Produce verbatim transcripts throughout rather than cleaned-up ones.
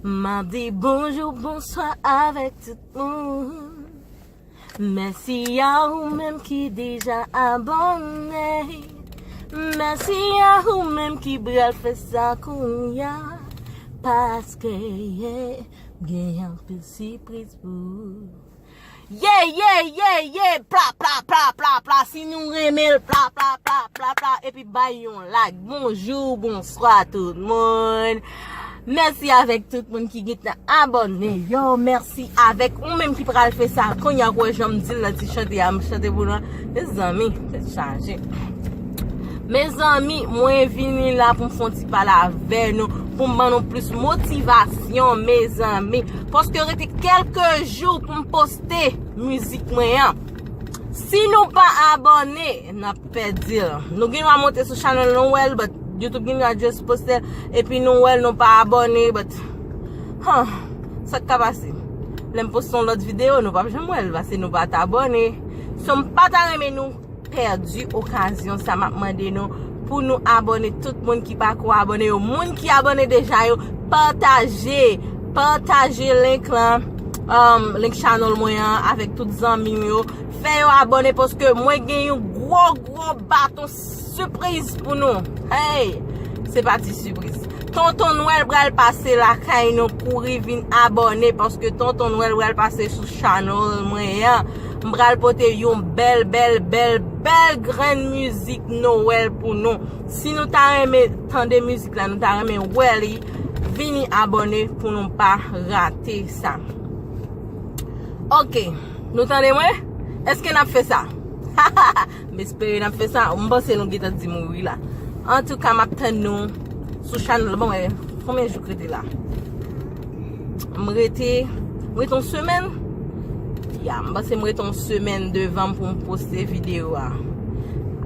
M ap di bonjou, bonswa avèk tout moun. Mèsi a ou menm ki deja abòne. Mèsi a ou menm ki pral fè sa kounye a. Paske, yeah, m gen anpil sipriz pou ou. Yeah, yeah, yeah, yeah. Pla, pla, pla, pla, pla. Si nou renmen l, pla, pla, pla, pla, pla. Epi bay yon like. Bonjou, bonswa tout moun. Mèsi avèk tout moun ki gentan abòne yo. Mèsi avèk ou menm ki pral fè sa. Kounye a, w wè jan m di l nan ti chante a, m chante pou nou. Mezanmi, tèt chaje. Mezanmi, mwen vini la pou m fè yon ti pale avè nou, pou m ban nou plis motivasyon, mezanmi. Paske rete kèlke jou pou m poste mizik mwen an. Si nou pa abòne, n ap pèdi l. Nou gen dwa monte sou channel nou wè l, but YouTube gen dwa just poste l, epi nou wè l, nou pa abòne, but, huh, sa k ka pase? Lè m poste yon lòt videyo, nou p ap janm wè l, paske nou pa t abòne. So, m pa ta renmen nou pèdi okazyon sa, m ap mande nou pou nou abòne, tout moun ki pako abòne yo. Moun ki abòne deja yo, pataje, pataje link lan, um, link channel mwen an avèk tout zanmi m yo. Fè yo abòne paske mwen gen yon gwo, gwo baton sipriz pou nou. Hey! Se pa ti sipriz. Tonton Nwèl pral pase lakay nou, kouri vin abòne paske Tonton Nwèl pral pase sou channel mwen an. M pral pote yon bèl, bèl, bèl, bèl grenn mizik Nwèl pou nou. Si nou ta renmen tande mizik la, nou ta renmen wè li, vini abòne pou nou pa rate sa. Ok, nou tande mwen? Èske n ap fè sa? M espere n ap fè sa. M panse nou gentan di m wi la. Antouka, m ap tann nou sou channel. Bon, eh, konbyen jou k rete la? M rete, m rete yon semèn. Ya, m panse m rete yon semèn devan m pou m poste videyo a.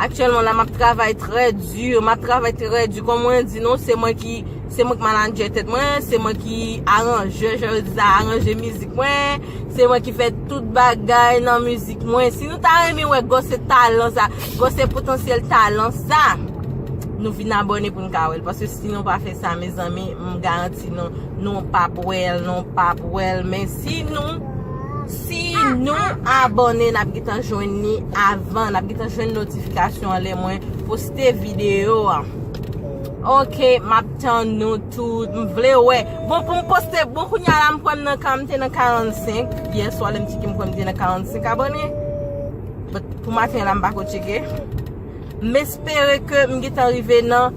Aktyèlman la, m ap travay trè di. M ap travay trè di. Kòm mwen di nou, se mwen ki, se mwen ki manadjè tèt mwen, se mwen ki aranje, jan yo di sa, aranje mizik mwen, se mwen ki fè tout bagay nan mizik mwen. Si nou ta renmen wè gwosè talan sa, gwosè potansyèl talan sa, nou vin abòne pou n ka wè l. Paske si nou pa fè sa, mezanmi, m garanti nou, nou p ap wè l, nou p ap wè l. Men si nou, si nou abòne, n ap gentan jwenn li avan, n ap gentan jwenn notifikasyon an lè mwen poste videyo a. Ok, m ap tann nou tout. M vle wè. Bon, pou m poste, bon, kounye a la, m kwè m nan ka, m te nan karannsenk. Yè swa, lè m tcheke, m kwè m te nan karannsenk abòne. But pou maten la, m pako tcheke. M espere ke m gentan rive nan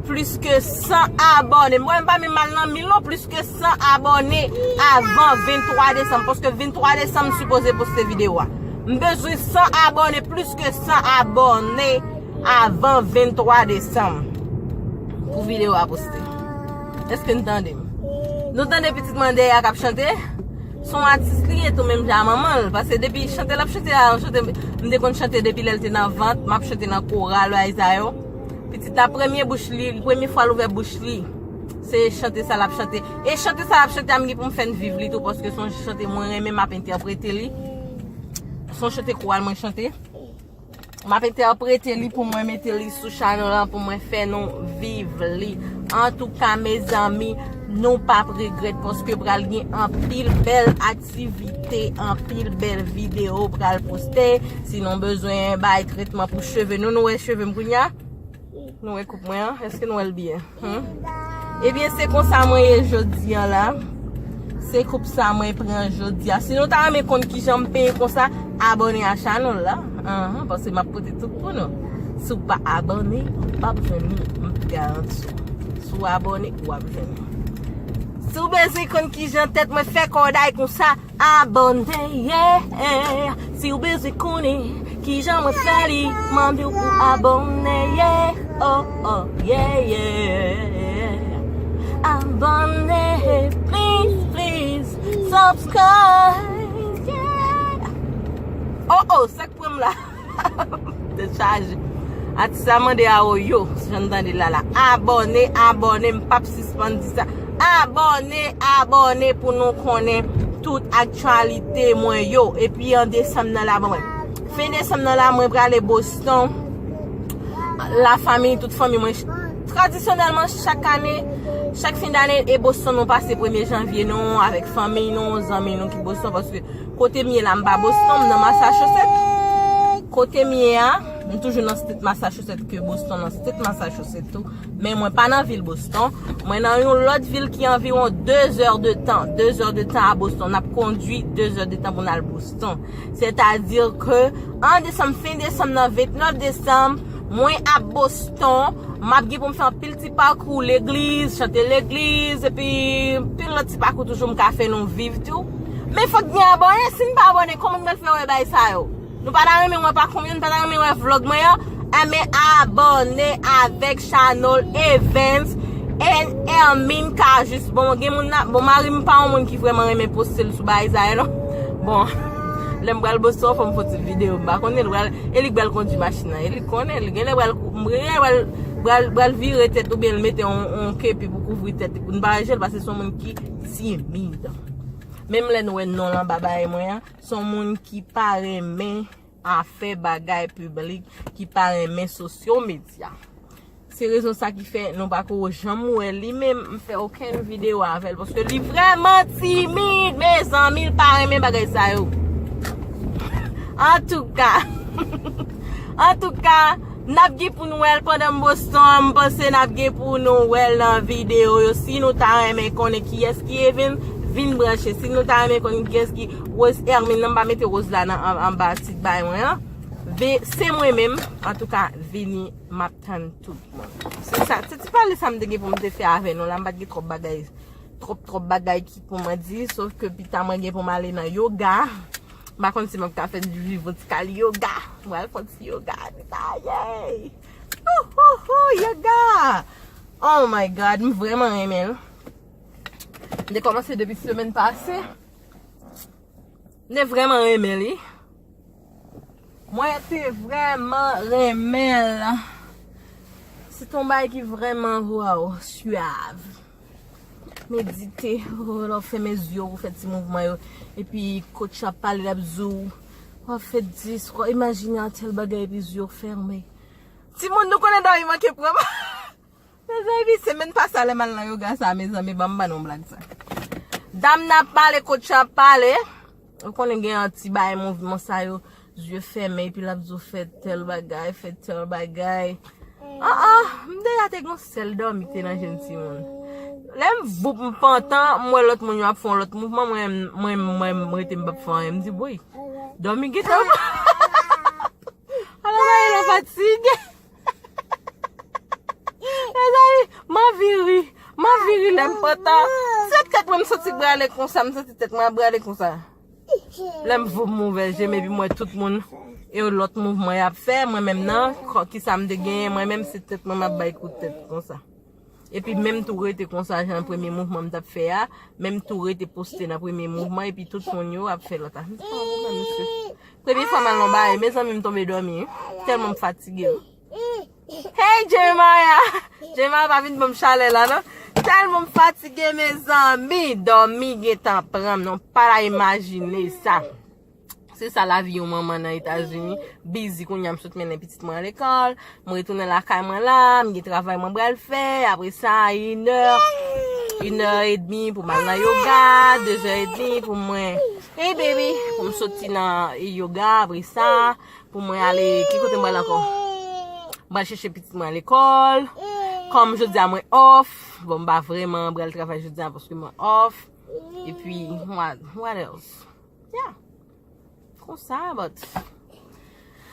plis ke san abòne. M wè m pa menm al nan mil non, plis ke san abòne avan venntwa desanm. Paske venntwa desanm, m sipoze poste videyo a. M bezwen san abòne, plis ke san abòne avan venntwa desanm pou videyo a poste. Èske n tande m? Nou tande pitit mwen dèyè a k ap chante? Se yon atis li ye tou, menm jan a manman l. Paske depi chante l ap chante a, yon chante m te konn chante depi lè l te nan vant, m ap chante nan koral, bagay sa yo. Pitit la, premye bouch li, premye fwa l ouvè bouch li, se chante sa l ap chante. E chante sa l ap chante a, m gen pou m fè n viv li tou, paske se yon chante mwen renmen, m ap entèprete li. Se yon chante koral mwen chante. M ap entèprete li pou mwen mete li sou channel lan pou mwen fè nou viv li. Antouka, mezanmi, nou p ap regrèt paske pral gen anpil bèl aktivite, anpil bèl videyo pral poste. Si nou bezwen bay tretman pou cheve nou, nou wè cheve m kounye a? Nou wè koup mwen an? Èske nou wè l byen? Hmm? Ebyen, se konsa mwen ye jodi a la. Se koup sa mwen pran jodi a. Si nou ta renmen konn kijan m penyen konsa, abòne a channel la. Anhan, paske m ap pote tout pou nou. Si w pa abòne, w p ap jwenn li. M garanti w. Si w abòne, w ap jwenn li. Si w bezwen konn kijan tèt mwen fè kòday konsa, abòne, yeah. Si w bezwen konnen kijan mwen fè li, mande w pou abòne, yeah. Oh, oh, yeah, yeah. Abòne, please, please, subscribe, yeah. Oh, oh, sa k pran m la. Tèt chaje. Atis la mande a o yo, jan n tande l la la. Abòne, abòne, m p ap sispann di sa. Abòne, abòne pou nou konnen tout aktyalite mwen yo. Epi an desanm nan la, bon, mwen. Fen desanm nan la, mwen prale Boston. Lafanmi, tout fanmi mwen ch-, Tradisyonèlman, chak ane, chak fen dane, e Boston nou pase premye janvye nou avèk fanmi nou, zanmi nou ki Boston, paske kote m ye la, m pa Boston, m nan Massachusetts. Kote m ye a, m toujou nan state Massachusetts ke Boston, nan state Massachusetts tou. Men mwen pa nan vil Boston. Mwen nan yon lòt vil ki anviwon de zè de tan. De zè de tan a Boston. N ap kondui de zè de tan pou n al Boston. Sètadi ke an desanm, fen desanm, nan vennèf desanm, mwen ap Boston. M ap gen pou m fè anpil ti pakou legliz, chante legliz, epi anpil lòt ti pakou toujou m ka fè nou viv tou. Men fòk gen abòne, si n pa abòne, kòman n pral fè wè bagay sa yo? Nou pa ta renmen wè pakou m yo, nou pa ta renmen wè vlòg mwen an? Enben abòne avèk Chanel Evans and Hermine Cajuste. Bon, gen moun la, bon, mari m pa yon moun ki vrèman renmen poste l sou bagay sa yo, non. Bon, lè m pral Boston, fò m fè ti videyo, m pa konnen, l pral, e li k pral kondui machin nan, e li konnen, li genlè pral, m genlè pral, pral, pral vire tèt oubyen l mete yon, yon kepi pou kouvri tèt li, pou n pa wè je l, paske se yon moun ki timid. Menm lè nou wè non l anba bagay mwen an, se yon moun ki pa renmen afè bagay piblik, ki pa renmen sosyo medya. Se rezon sa ki fè nou pa ko janm wè li, men m fè okenn videyo avè l, paske li vrèman timid, mezanmi, li pa renmen bagay sa yo. Antouka, antouka, n ap gen pou n wè l pandan m Boston, m panse n ap gen pou nou wè l nan videyo yo. Si nou ta renmen konnen kiyès ki Evans, vin branche. Si nou ta renmen konnen kiyès ki Rose Hermine, nan m pa mete Rose la nan an- anba tit bay mwen an. Ve- se mwen menm, antouka, vini, m ap tann tout moun. Se sa, se ti pale sa m te gen pou m te fè avè nou la, m pa t gen twòp bagay, twòp, twòp bagay ki pou mwen di, sof ke pita mwen gen pou m ale nan yoga. M pa konn si m ap ka fè viv yon ti kal yoga. M pral fè yon ti yoga, pita, yey! Ouhouhou, yoga! Oh my God, m vrèman renmen l. M te kòmanse depi semèn pase. M te vrèman renmen li. Mwen te vrèman renmen l. Se t on bagay ki vrèman, waw, syav. Medite, oh, lè w fèmen zye w, ou fè ti mouvman yo. Epi coach ap pale, l ap di w, w ap fè dis, w ap imajine yon tèl bagay, epi zye w fèmen. Timoun, nou konnen dòmi manke pran m. Mezanmi, semèn pase a lè m al nan yoga sa, mezanmi, ban m ban nou blag sa. Dam nan ap pale, coach ap pale. Ou konnen gen yon ti bagay mouvman sa yo, zye fèmen, epi l ap di w fè tèl bagay, fè tèl bagay. An an, m deja te gon sèl dòmi ki te nan je m timoun. Lè m voup m pantan, m wè lòt moun yo ap fè yon lòt mouvman, mwen, mwen, mwen, m rete m p ap fè anyen, m di, boy, dòmi gentan. Ala bagay la fatige. Mezanmi, m anvi ri. M anvi ri lè m pantan. Se tèt mwen m santi k brale konsa, m santi tèt mwen ap brale konsa. Lè m voup m ouvè je m epi m wè tout moun e lòt mouvman y ap fè, mwen menm nan, kò- kisa m te genyen, mwen menm se tèt mwen m ap bay kout tèt konsa. Epi menm tou rete konsa jan premye mouvman m t ap fè a, menm tou rete poste nan premye mouvman, epi tout moun yo ap fè lòt a. M di, "Oh, men mesye." Premye fwa m al nan bagay, mezanmi, m tonbe dòmi, wi. Tèlman m fatige, wi. Hey, Jeremiah! Jeremiah pa vin ban m chalè la, non. Tèlman m fatige, mezanmi, dòmi gentan pran m, non. Pa ta imajine sa. Se sa lavi yon manman nan Etazini. Bizi kounye a m sot mennen pitit mwen lekòl. M retounen lakay mwen la, m gen travay mwen pral fè. Apre sa, inè, inè edmi pou m al nan yoga, dezè edmi pou mwen. Hey baby, pou m soti nan yoga, apre sa, pou mwen ale, ki kote m pral ankò? M pral chèche pitit mwen lekòl. Kòm jodi a mwen off, bon, m pa vrèman pral travay jodi a paske mwen off. Epi, what, what else? Yeah. Konsa, but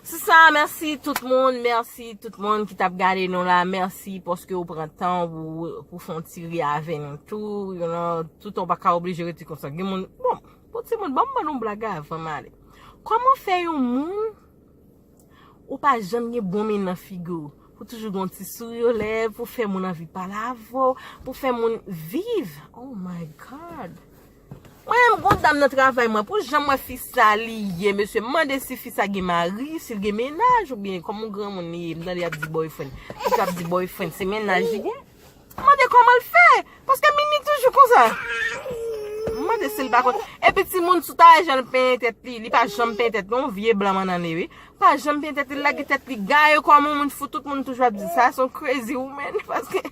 se sa, mèsi tout moun, mèsi tout moun ki t ap gade nou la, mèsi paske w pran tan pou, pou fè yon ti ri avè nou tou, you know, tout tan w pa ka oblije rete konsa. Gen moun, bon, pou timoun, ban m ban nou blag avan m ale. Kòman fè yon moun ou pa janm gen bon mine nan figi w? Pou toujou gen yon ti souri o lèv, pou fè moun anvi pale avè w, pou fè moun viv. Oh my God! Mwen menm, gon dam nan travay mwen, pou jan m wè fi sa li ye, mesye, m mande si fi sa gen mari, si l gen mennaj, oubyen kòm yon granmoun li ye, m tande y ap di boyfriend. Fi sa ap di boyfriend, se mennaj li gen. M mande kòman l fè, paske mine li toujou konsa. M Mande si l pa konn. Epi timoun sou ta jan l penyen tèt li, li pa janm penyen tèt li, yon vye blan mannane wi. Pa janm penyen tèt li, lage tèt li gaye kòm yon moun fou, tout moun toujou ap di sa, se yon crazy woman, paske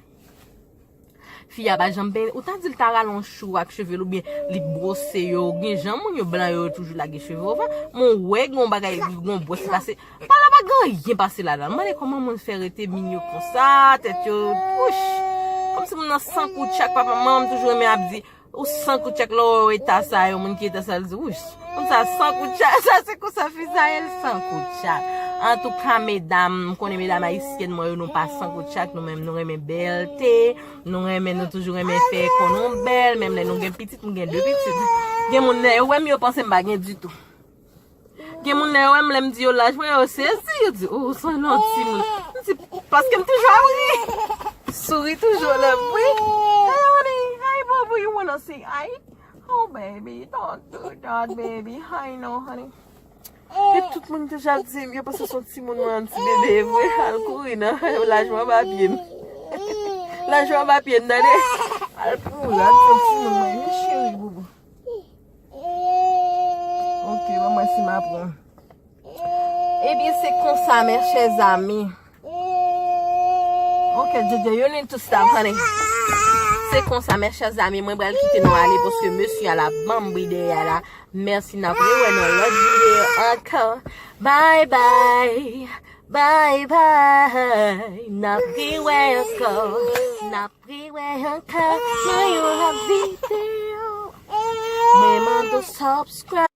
fi a pa janm penyen, ou ta di l ta rale yon chou ak cheve l oubyen li bwose yo, gen jan moun yo blan yo toujou lage cheve yo, men w wè gen yon bagay, gen yon bwòs ki pase, pa la pa gen anyen pase ladan l, mande kòman moun fè rete minyo konsa, tèt yo, wouch, kòmsi moun nan san kou tchak, papa, manman m toujou renmen ap di, ou san kou tchak lè w wè eta sa, yon moun ki eta sa, l di, wouch, moun sa san kou tchak, sa se konsa fi sa ye, l san kou tchak. Antouka, medam, m konnen medam ayisyèn mwen yo, nou pa san kou tchak, nou menm, nou renmen bèlte, nou renmen, nou toujou renmen fè kò nou bèl, menm lè nou gen pitit, m gen de pitit. Gen moun lè yo wè m, yo panse m pa gen ditou. Gen moun lè yo wè m, lè m di yo laj mwen, yo sezi, yo di, oh, se yon lòt timoun. M di, paske m toujou ap ri. Souri toujou, love, wi. Hey, honey, hey, boo boo, you wanna say hi? Oh, baby, don't do that, baby. Hi, no, honey. E tout moun toujou ap di m, yo panse se yon timoun mwen, yon ti bebe, vre, al kouri nan laj mwen pa pye m. Laj mwen pa pye m, tande? Al kouri, al di yon timoun mwen, yon cheri, boo boo. Ok, ban mwen si m ap pran. Ebyen, se konsa, mes chers amis. Ok, J J, you need to stop, honey. Se konsa, mes chers amis, mwen pral kite nou ale paske mesye a la banm bri dèyè la. Mèsi, n ap rewè nan lòt videyo ankò. Bye bye, bye bye. N ap rewè ankò. N ap rewè ankò nan yon lòt videyo. Men mande subscribe.